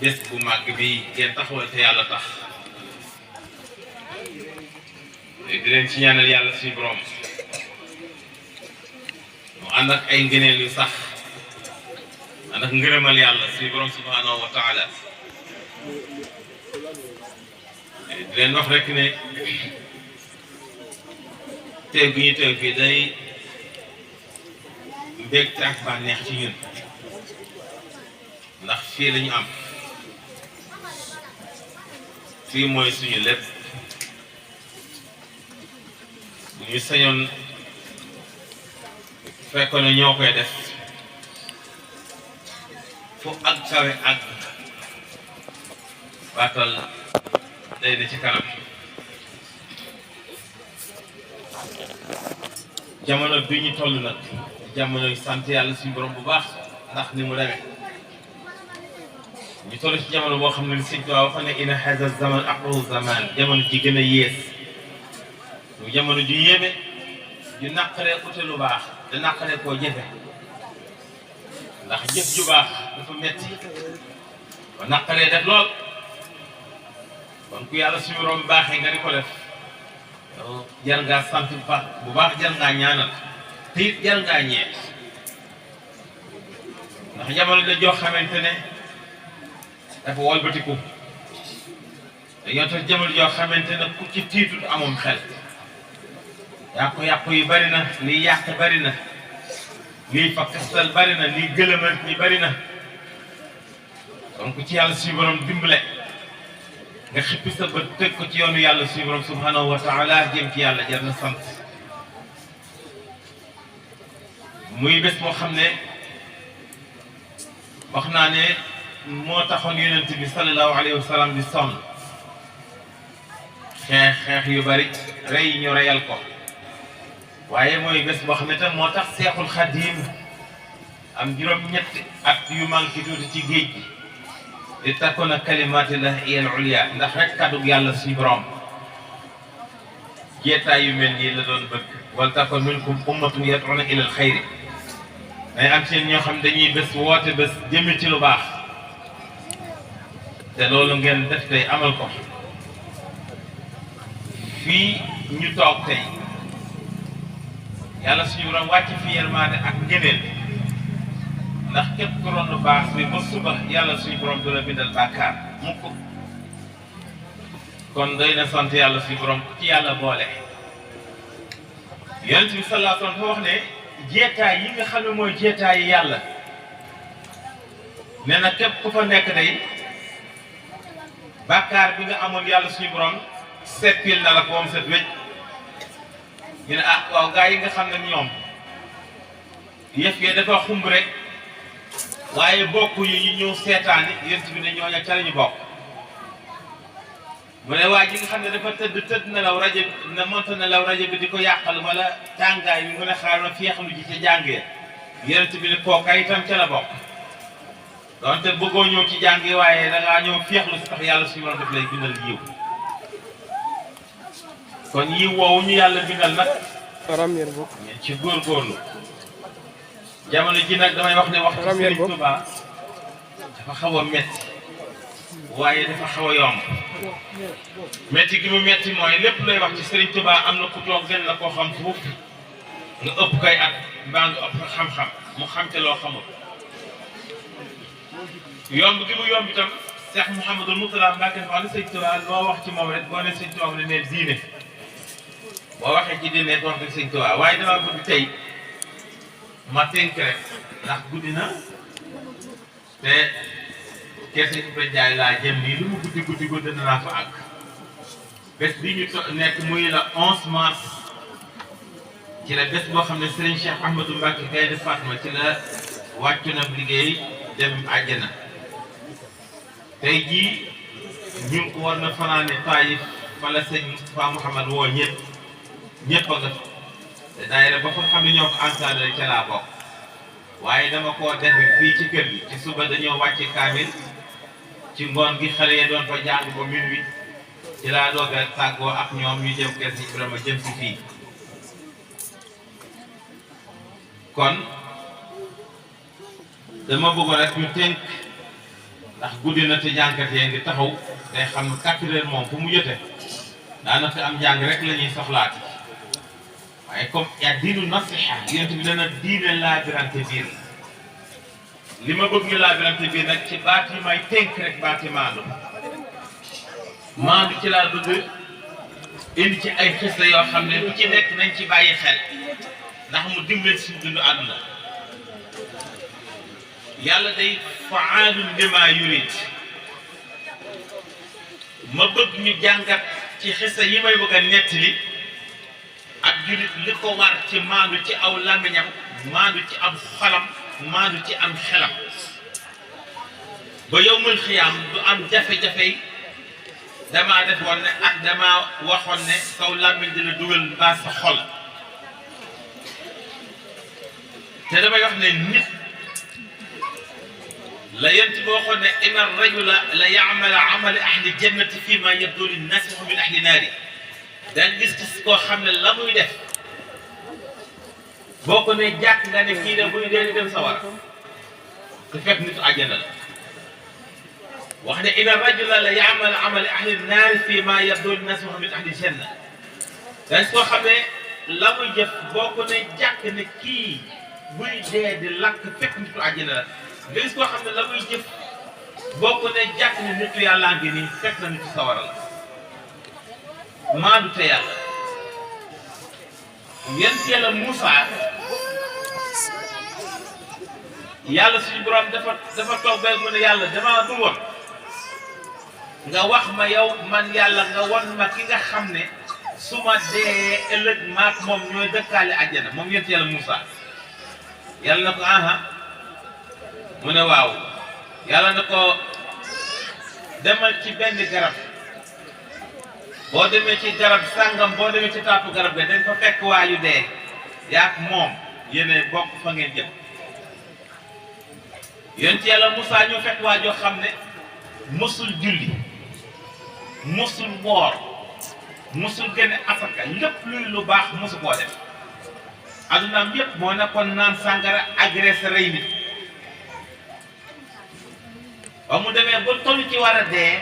bés bu màgg bi ngeen taxawal te yàlla tax di leen ci ñaanal yàlla suñu borom mu ànd ak ay ngëneel yu sax ànd ak ngërëmal yàlla suñu borom subhanahu wa taala di leen wax rek ne teew gi ñu teew fii day mbégte ak bànneex ci ñun ndax fii lañu am fii mooy suñu lépp bu ñu sañoon fekkoon ne ñoo koy def fu ak sawe ak Batal day ne ci kanam jamono bi ñu toll nag jamono sant yàlla suñu borom bu baax ndax ni mu demee ñu toll ci jamono boo xam ne Sëñ Tuubaa wax ne inna haza zaman aqru zaman jamono ji gën a yées mu jamono ju yéeme ju naqaree ute lu baax da naqaree koo jëfe ndax jëf ju baax dafa metti ba naqaree def lool kon ku yàlla suñu borom baaxee nga di ko def jar ngaa sant bu baax jar ngaa ñaanal te it jar ngaa ñeet ndax jamono da joo xamante ne dafa wolbatiku dañoo tax jamono joo xamante ne ku ci tiitut amoom xel yàqu-yàqu yi bari na liy yàq bari na liy fakkastal bari na liy gëlëmal ñi bari na kon ku ci yàlla suñu borom dimbale nga xippi sa bët teg ko ci yoonu yàlla suñu borom subhanahu wa taala jëm ci yàlla jar na sant muy bés boo xam ne wax naa ne moo taxoon yonent bi sallallahu alayhi wa sallam di sonn xeex yu bari rey ñu reyal ko waaye mooy bés boo xam ne tam moo tax Seexul Xadiim am juróom-ñetti at yu manqué tuuti ci géej gi di takkoon kalimaatillahi al-ulya ndax rek kàddu yàlla suñu borom jeetaay yu mel nii la doon bëgg wal takun minkum ummatun yad'una ila al-xayri day am seen ñoo xam dañuy bés woote bés jëme ci lu baax te loolu ngeen def tey amal ko fii ñu toog tey yàlla suñu borom wàcc fi yërmaande ak ngëneel ndax képp ku doon lu baax bi ba suba yàlla suñu borom du la bindal bàkkaar mukk kon doy na sant yàlla suñu borom ku ci yàlla boole yonent bi sallallahu alayhi wa sallam dafa wax ne jeetaay yi nga xam ne mooy jeetaay yi yàlla nee na képp ku fa nekk day bàkkaar bi nga amoon yàlla suñu borom seppil na la ko moom set wécc ñu ne ah waaw gaa yi nga xam ne ñoom yëf yi dafa xumb rek waaye bokk yi ñëw seetaani yent bi ne ñooña ca lañu bokk mu ne waa ji nga xam ne dafa tëdd nelaw rajo ne monta nelaw rajo bi di ko yàqal wala tàngaay bi mu ne xaar na féexlu ji ca jàngee yent bi ne kooka itam ca la bokk donte bëggoo ñëw ci jàngi waaye dangaa ñëw féexlu si tax yàlla suñu borom daf lay bindal yiw kon yiw woowu ñu yàlla bindal nag ngeen ci góorgóorlu jamono ji nag damay wax ne waxtu Sëriñ Touba dafa xaw a metti waaye dafa xaw a yomb metti gi mu metti mooy lépp lay wax ci Sëriñ Touba am na ku toog gën la koo xam fuuf nga ëpp koy at mbaa nga ëpp xam-xam mu xam te loo xamul yomb gi mu yomb itam Cheikh Mouhamadou Moutala Mbacke wax ne Sëriñ Touba loo wax ci moom rek boo ne Sëriñ Touba ne diine boo waxee ci diine wax rek Sëriñ Touba waaye damaa bëgg tey ma tënk rek ndax guddi na te keese Ibrahima Ndiaye laa jëm nii lu mu guddi danaa fa àgg bés bi ñu nekk muy la 11 mars ci la bés boo xam ne Serigne Cheikh Ahmadou Mbacke Gaynde Fatma ci la wàccu na liggéey dem àjjana tey jii ñu ngi ko war na fanaane Taïf fa la sëñ Fa Mouhamad woo ñëpp a nga te daayira ba fa xam ne ñoo ko encadré ca laa bokk waaye dama koo defe fii ci kër gi ci suba dañoo wàcce kaamil ci ngoon gi xale yi doon fa jàng ba minuit ci laa doog a tàggoo ak ñoom ñu jëm kër si Ibrahima jëm si fii kon dama bëgg rek ñu tënk ndax guddi na te jànkat yee ngi taxaw day xam ne 4 heures moom fu mu jote daanaka am njàng rek la ñuy soxlaati waaye comme yaa diinu nasiha yonent bi dana diine laabirante biir li ma bëgg ñu laabirante biir nag ci baat yi may tënk rek baati maandu ci laa bëgg indi ci ay xista yoo xam ne bu ci nekk nañ ci bàyyi xel ndax mu dimbali suñu dundu àdduna yàlla day fa'aalun limaa yuriid ma bëgg ñu jàngat ci xista yi may bëgg a nettali ak jullit li ko war ci maandu ci aw làmmiñam maandu ci am xolam maandu ci am xelam ba yawmul xiyaam du am jafe-jafe damaa defoon ne ak damaa waxoon ne saw làmmiñ dina dugal mbaa sa xol te damay wax ne nit la yent bi waxoon ne inna rajula la ya'malu amala ahli jannati fii ma yabdu linnaasi min ahli naari daan gis koo xam ne la muy def boo ko ne jàkk nga ne kii de buy dee dem sawara te fekk nitu àjjana la wax ne inna rajula la ya'malu amala ahli naari fii ma yabdu linnaasi min ahli janna daan koo xam ne la muy jëf boo ko ne jàkk ne kii buy dee di lakk fekk nitu àjjana la nga gis koo xam ne la muy jëf boo ko ne jàkk ne nitu yàllaa ngi nii fekk na nitu sawara la maandu te yàlla yonent Yàlla Muusaa yàlla suñu borom dafa toog ba mu ne yàlla damaa bëggoon nga wax ma yow man yàlla nga won ma ki nga xam ne su ma dee ëllëg maak moom ñooy dëkkaale àjjana moom yonent Yàlla Muusaa yàlla na ko aha mu ne waaw yàlla na ko demal ci benn garab boo demee ci garab sàngam boo demee ci taatu garab ga dañ fa fekk waayu dee yaak moom yéene bokk fa ngeen jëm yonent Yàlla Muusaa ñu fekk waa joo xam ne mësul julli mësul woor mësul génne asaka lépp luy lu baax mësu koo def adunaam yépp moo nekkoon naan sàngara agressé rey nit ba mu demee ba toll ci war a dee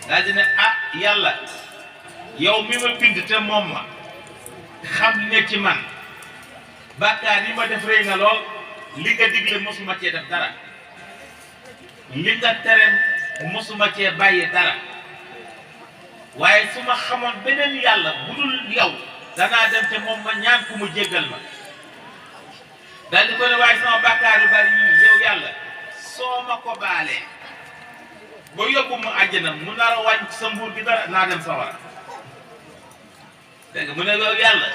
daal di ne ah yàlla yow mi ma bind te moom ma xam li ne ci man bàkkaar yi ma def rëy na lool li nga digle mosuma cee def dara li nga tere mosuma cee bàyyi dara waaye su ma xamoon beneen yàlla bu dul yow danaa dem te moom ma ñaan ku mu jéggal ma daal di ko ne waaye sama bàkkaar yu bari yi yow yàlla soo ma ko baalee ba yóbbu mu àjjana mu nar a wàññi sa nguur gi dara naa dem sawara dégg nga mu ne yow yàlla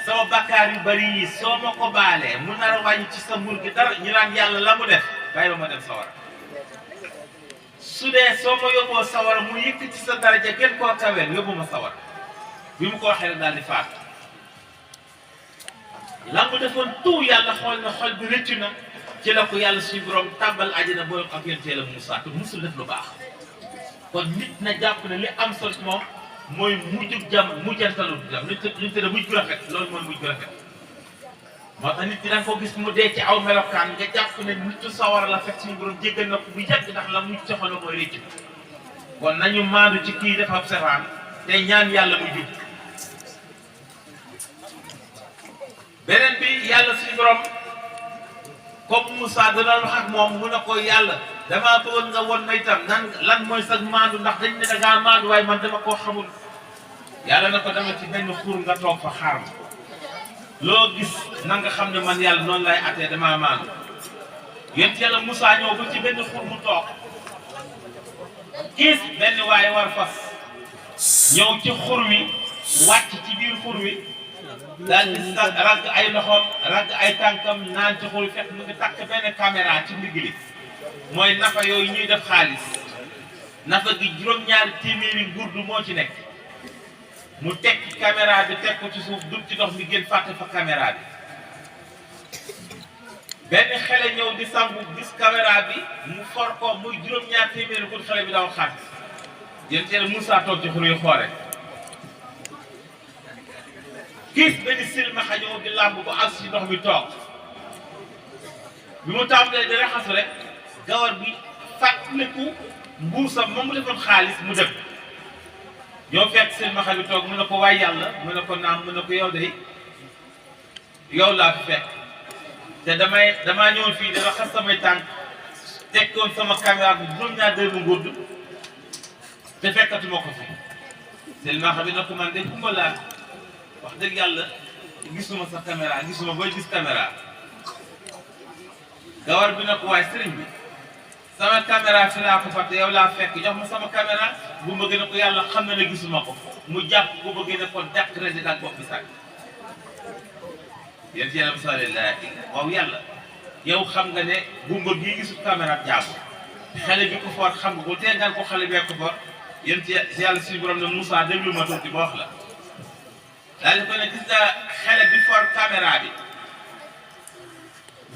sama bakkaar yu bari yi soo ma ko baalee mu nar a wàññi ci sa nguur gi dara ñu naan yàlla la mu def bàyyi ba ma dem sawara su dee soo ma yóbboo sawara mu yëkk ci sa daraja gën koo kaweel yóbbu ma sawara bi mu ko waxee rek daal di faatu la mu defoon tout yàlla xool na xol bi rëccu na ci la ko yàlla suñu borom tàbbal àjjana booy ko ak yonent Yàlla Muusaa te musul def lu baax kon nit na jàpp ne li am solo moom mooy mujjug jàmm mujjantalu jàmm li ñu tëdd mujj gu rafet loolu mooy mujj gu rafet moo tax nit ki da nga ko gis mu dee ci aw melokaan nga jàpp ne nitu sawara la fekk suñu borom jéggal na ko bu yàgg ndax la mujj ci xol mooy rëcc kon nañu maandu ci kii dafa safaan te ñaan yàlla mu jub beneen bi yàlla suñu borom comme Moussa dana wax ak moom mu ne ko yàlla damaa bëggoon nga won ma itam nan lan mooy sax maandu ndax dañ ne da ngaa maandu waaye man dama koo xamul yàlla na ko dama ci benn xur nga toog fa xaar ma loo gis na nga xam ne man yàlla noonu lay attee damaa maandu yonent Yàlla Moussa ñëw ba ci benn xur mu toog gis benn waaye war fas ñëw ci xur wi wàcc ci biir xur wi daal di ragg ay loxoom ragg ay tànkam naan ci xur wi fekk mu ngi takk benn caméra ci ndigg li mooy nafa yooyu ñuy def xaalis nafa gi juróom-ñaari téeméeri ngurdu moo ci nekk mu tekki caméra bi teg ko ci suuf dugg ci ndox mi gën fàtte fa caméra bi benn xale ñëw di sangu gis caméra bi mu for ko muy juróom-ñaari téeméeri ngurdu xale bi daw xaat yéen teel Moussa toog ci xur yi xoore gis benn silmaxa ñëw di làmb ba ak si ndox mi toog bi mu tàmbalee di raxasu rek gawar bi fàttaliku mbuusam moom mu defoon xaalis mu dem ñoo fekk seen maxa bi toog mu ne ko waay yàlla mu ne ko naam mu ne ko yow de yow laa fi fekk te damaa ñëwoon fii dama xas samay tànk tekkoon sama caméra bi juróom-ñaar dërëm ngudd te fekkatuma ko fi seen maxa bi ne ko man de kumba laa wax dëgg yàlla gisuma sa caméra gisuma booy gis caméra gawar bi ne ko waaye sëriñ bi sama caméra fi laa ko fàtte yow laa fekk jox ma sama caméra bu bëgg ne ko yàlla xam na ne gisuma ko mu jàpp bu bëgg ne ko dàq résident bopp bi sàkk yéen ci yàlla bisalillah waaw yàlla yow xam nga ne gumba bii gisul caméra jaabu xale bi ko foor xam nga ko tengaan ko xale bee ko foor yéen ci yàlla suñu borom ne Moussa déglu ma tuuti ba wax la daal di ko ne gis nga xale bi foor caméra bi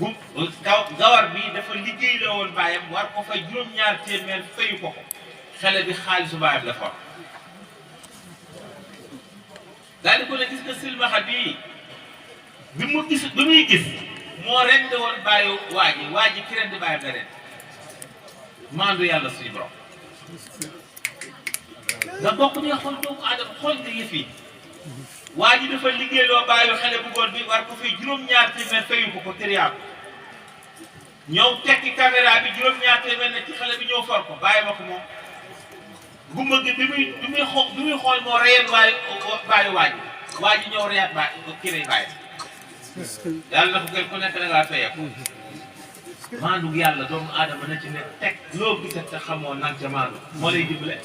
bu gawar bi dafa liggéey la woon baayam war ko fay juróom-ñaar téeméer fayu ko xale bi xaalisu baayam la for daal di ko ne gis nga silmaxa bii bi muy gis moo rend woon bàyyi waa ji ki rend baayam la ren maandu yàlla suñu borom nga bokk ne xool doomu aadama xool nga yëf yi waa ji dafa liggéeyloo bàyyi xale bu góor bi war ko fay juróom-ñaar téeméer fayu ko tëriyaam ñëw tekki caméra bi juróom-ñaar téeméer ne ci xale bi ñëw for ko bàyyi ma ko moom gumba gi bi muy xool moo reyeen bàyyi waa ji ñëw reyaat kii rey bàyyi yàlla na ko kenn ku nekk da ngaa fayeeku maandu yàlla doomu aadama na ci ne teg loo gis te xamoo nang ca maandu moo lay dimbale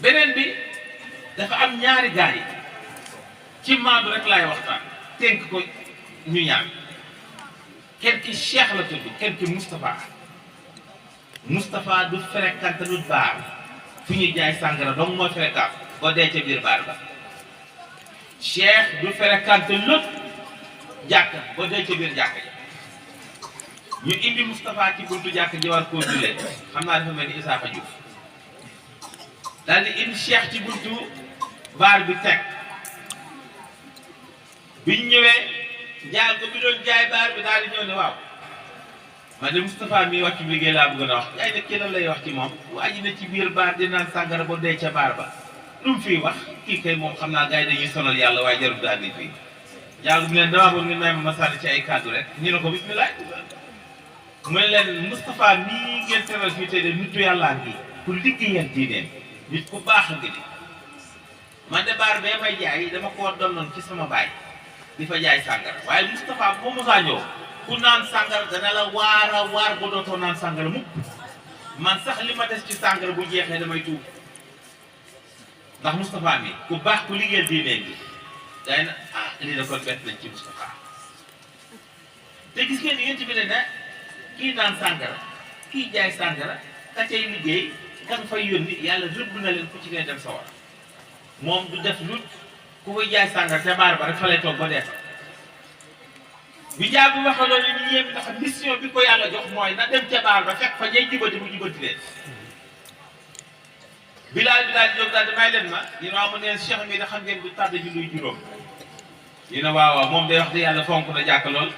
beneen bi dafa am ñaari gaay yi ci maandu rek laay waxtaan tënk ko ñu ñaar kenn ki cheikh la tudd kenn ki Moustapha du fréquente lu baar fu ñuy jaay sàngara donc mooy fréquente boo dee ca biir baar ba cheikh du fréquente lépp jàkk boo dee ca biir jàkk ji ñu indi Moustapha ci buntu jàkk ji war koo jullee xam naa dafa mel ni Isaaxa Diouf daal di indi cheikh ci buntu baar bi teg biñ ñëwee jaay ko bi doon jaay baar bi daal di ñëw ne waaw man de Moustapha mii wàcc liggéey laa bëgg a wax yaay nag kii lan lay wax ci moom waa ji ne ci biir baar di naan sàngara ba dee ca baar ba lu mu fii wax kii kay moom xam naa gars yi dañuy sonal yàlla waaye jarul daal di fii jaagu bi leen damaa bëgg ngeen may ma sànni ci ay kàddu rek ñu ne ko bismillah mu ne leen Moustapha mii ngeen teral fii tey de nitu yàllaa ngi pour liggéeyal diineen nit ku baax a ngi ni man de baar bee may jaay dama koo donnoon ci sama baay di fa jaay sàngara waaye Moustapha boo mosaa ñëw ku naan sàngara dana la waar ba dootoo naan sàngara mukk man sax li ma des ci sàngara bu jeexee damay tuub ndax Moustapha mi ku baax ku liggéeyal diineen bi day na lii da kon bett nañ ci Moustapha te gis ngeen ni yéen ci bi ne kii naan sàngara kii jaay sàngara ka cay liggéey kan fay yónni yàlla rëbb na leen ku ci ne dem sawar moom du def lu ku koy jaay sàngara te baar ba rek fa lay toog ba dee bi jaabu waxee loolu ñu yéem ndax mission bi ko yàlla jox mooy na dem ca baar ba fekk fa ñay jubati mu jubati leen bilaal jóg daal di may leen ma yéen waa mu neen cheikh mi da xam ngeen du tàdd ji luy juróom yéen a waaw moom day wax de yàlla fonk na jàkk lool